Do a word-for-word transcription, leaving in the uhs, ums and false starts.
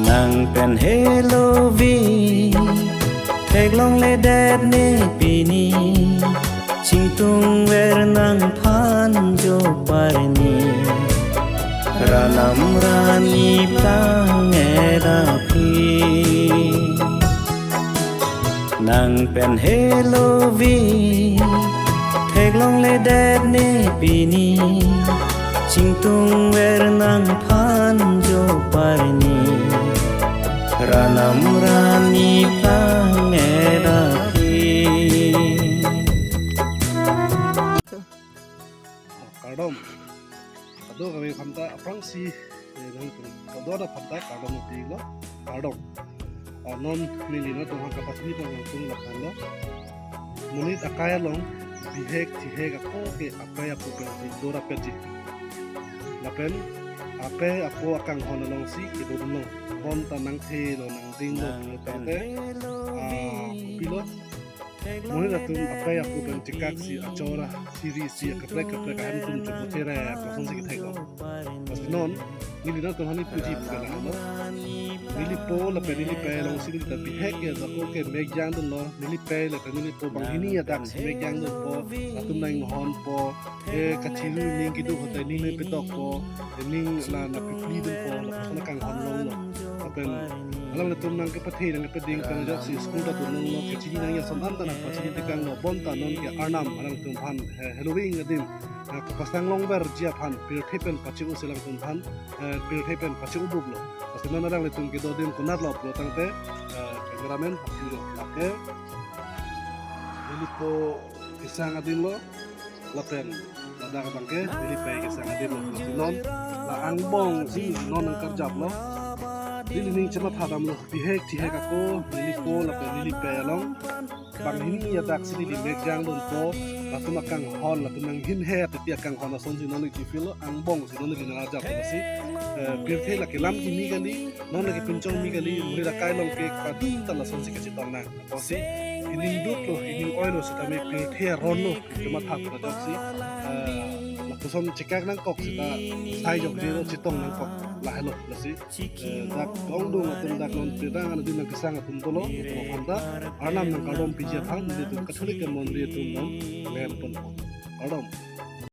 Nang pen helovi theklongledet ne pini, chingtungver nangphan jo parni, ranam rani plang-et aphi. Nang pen helovi theklongledet ne pini, chingtungver nangphan jo parni, ranam rani plang-et aphi. Kardom. Kadokave aphanta aphrangsi, eh, nangtum kadokave aphanta kardom nangpilo, kardom. Ah, non neli nangtum aphan kapachini pon nangtum lahenlo. Monit akai along bihek thihek ako ke akai apo pensi dorapetji. Lapen akai apo akanghon alongsi kedodunlo. Bonta nangthelo nangdinglo tangte, ah, kopilo, monit atum akai apo pen chekaksi achora siri si akaprek kaprek ahem atum chepothere apasonsi ketheklo. Lasi non neli nangtum aphan puji pu kelang lo. Nelipo lapen nelipei alongsi neli ta bihek ke ako ke mekjang dunlo. Nelipei lapen nelipo banghini adak si mekjang dunpo. Latum nang-inghonpo. Eh, kachiru ning keduk hote ning nangpedokpo. Eh, ning la nangpipli dunpo. Lapuson akanghon longlo. Lapen alanglitum nangkepathe nangkepeding pen ajoksi school ta dun longlo. Kachini nangji ason anta nangpachini tekanglo. Bonta non ke arnam alanglitum aphan, eh, heloving adim, eh, kapasang longverji aphan pirthe pen pache-osi alanglitum aphan, eh, pirthe pen pache-o buklo. Lasi non alanglitum kedo adim konatlo pulo tangte, eh, cameraman hapilo. Lake nelipo kesang adimlo. Lapen ladak abangke nelipei kesang adimlo. Lasi non la angbongsi non nangkarjaplo. Neli ning chematha damlo. Bihek thihek ako nelipo lapen nelipei along banghini adak si neli mekjang dunpo. Latum akanghon, latum nanghinhe titi akanghon asonsi non neli chifilo, angbongsi non neli nangkarjaplo si. Eh, pirthe lake lam kimi kali, non lake pinchong kimi kali, monit akai along ke patut ta lasonsi kachetong nang. Apotsi ining duklo, ining oilo sitame pirthe aronlo, kematha pu ajoksi, eh, lapuson chekak nangkok sita sai jokjelo, chetong nangkok, lahelo. Lasi, eh, dak dongdung atum, dak non pedang adim nangkesang atum dolo, atum aphanta arnam nangkardompiji aphan nelitum Catholic ke mondri atum non lem ponpo. Kardom.